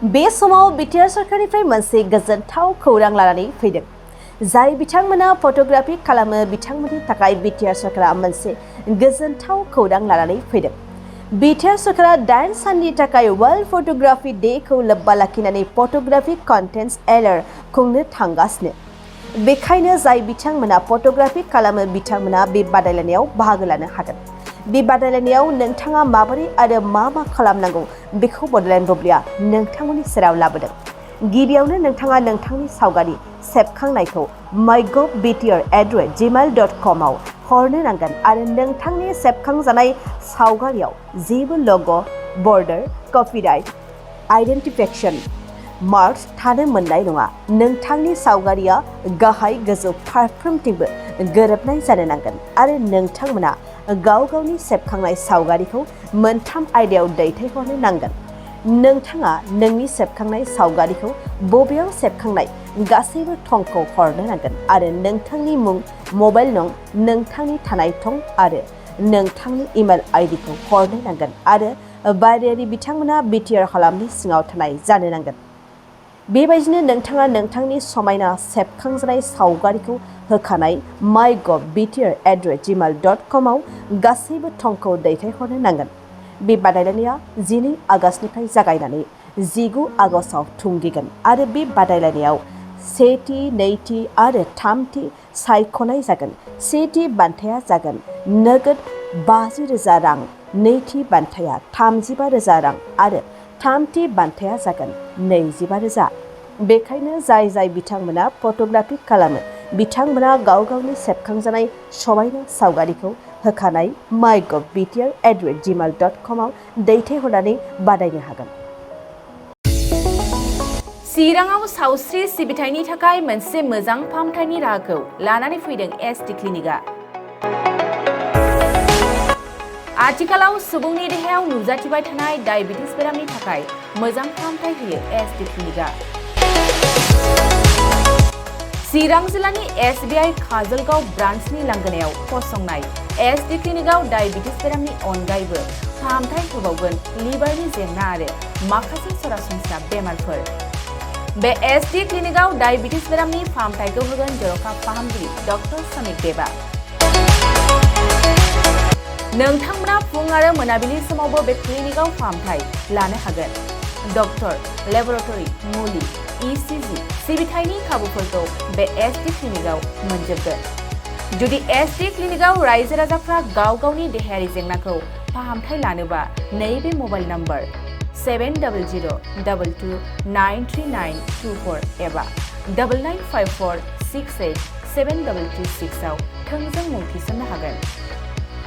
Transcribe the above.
बे समाव बिटिआर सरकारनिफ्राय मोनसे गोजोनथाव खौरां लानानै फैदों। जाय बिथांमोना फट'ग्राफि खालामो बिथांमोननि थाखाय बिटिआर सरकारा मोनसे गोजोनथाव खौरां लानानै फैदों। बिटिआर सरकारा 8 साननि थाखाय वर्ल्ड फट'ग्राफि डेखौ लोब्बा लाखिनानै फट'ग्राफि कन्टेन्ट्स एलार खुंनो थांगासिनो। बेखायनो जाय बिथांमोना फट'ग्राफि खालामो बिथांमोना बे बादायलायनायाव बाहागो लानो हागोन। बे बादायलायनायाव नोंथाङा माबोरै आरो मा खालामनांगौ बेखौ बड'लेण्ड बुब्लिया नोंथांमोननि सेराव लाबोदों। गिबियावनो नोंथाङा नोंथांनि सावगारि सेबखांनायखौ mygovtbtr@gmail.com आव हरनो नांगोन आरो नोंथांनि सेबखांजानाय सावगारियाव जेबो log', border, copyright, identification marks थानो मोननाय नङा। नोंथांनि सावगारिया गाहाय गोजौ फारफ्रोमथिंबो गोरोबनाय जानो नांगोन आरो नोंथांमोना गाव गावनि सेबखांनाय सावगारिखौ मोनथाम आयदायाव दैथायहरनो नांगोन। नोंथाङा नोंनि सेबखांनाय सावगारिखौ बबेयाव सेबखांनाय गासैबो थंखौ हरनो नांगोन आरो नोंथांनि मुं, मबाइल नं, नोंथांनि थानाय थं आरो नोंथांनि इमेल आइडिखौ हरनो नांगोन आरो बादायारि बिथांमोना बिटिआर हालामनि सिङाव थानाय जानो नांगोन। बेबायदिनो नोंथाङा नोंथांनि समायना सेबखांजानाय सावगारिखौ होखानाय mygovtbtr@gmail.com आव गासैबो थंखौ दैथायहरनो नांगोन। बे बादायलायनाया 12 आगस्तनिफ्राय जागायनानै 19 आगस्तआव थुंगेगोन आरो बे बादायलायनायाव 1थि, 2थि आरो 3थि सायख'नाय जागोन। 1थि बान्थाया जागोन नोगोद 50,000 रां, 2थि बान्थाया 35,000 रां आरो 3थि बान्थाया जागोन 25,000। बेखायनो जाय बिथांमोना फट'ग्राफि खालामो बिथांमोना गाव गावनि सेबखांजानाय समायना सावगारिखौ होखानाय mygovtbtr@gmail.com आव दैथायहरनानै बादायनो हागोन। चिराङाव सावस्रि सिबिथायनि थाखाय मोनसे मोजां फाहामथायनि राहाखौ लानानै फैदों एसटि क्लिनिकआ। आथिखालाव सुबुंनि देहायाव नुजाथिबाय थानाय डायबिटिस बेरामनि थाखाय मोजां फाहामथाय होयो एसटि क्लिनिकआ। चिरां जिल्लानि SBI काजलगाव ब्रान्चनि लांगोनायाव फसंनाय एसटि क्लिनिकआव डायबिटिस बेरामनि अनगायैबो फाहामथाय होबावगोन लिभारनि जेंना आरो माखासे सरासनस्रा बेमारफोर। बे एसटि क्लिनिकआव डायबिटिस बेरामनि फाहामथायखौ होगोन जर'खा फाहामगिरि डक्टर समिक देबा। नोंथांमोना फुं आरो मोनाबिलि समावबो बे क्लिनिकआव फाहामथाय लानो हागोन। डक्टर, लेबरेटरि, मुलि, ECG सिबिथायनि खाबुफोरखौ बे एसटि क्लिनिकआव मोनजोबगोन। जुदि एसटि क्लिनिकआव रायजो राजाफ्रा गाव गावनि देहायारि जेंनाखौ फाहामथाय लानोबा नैबे मबाइल नम्बर 7002293924 एबा 9954687336 आव थोंजों मुं थिसननो हागोन।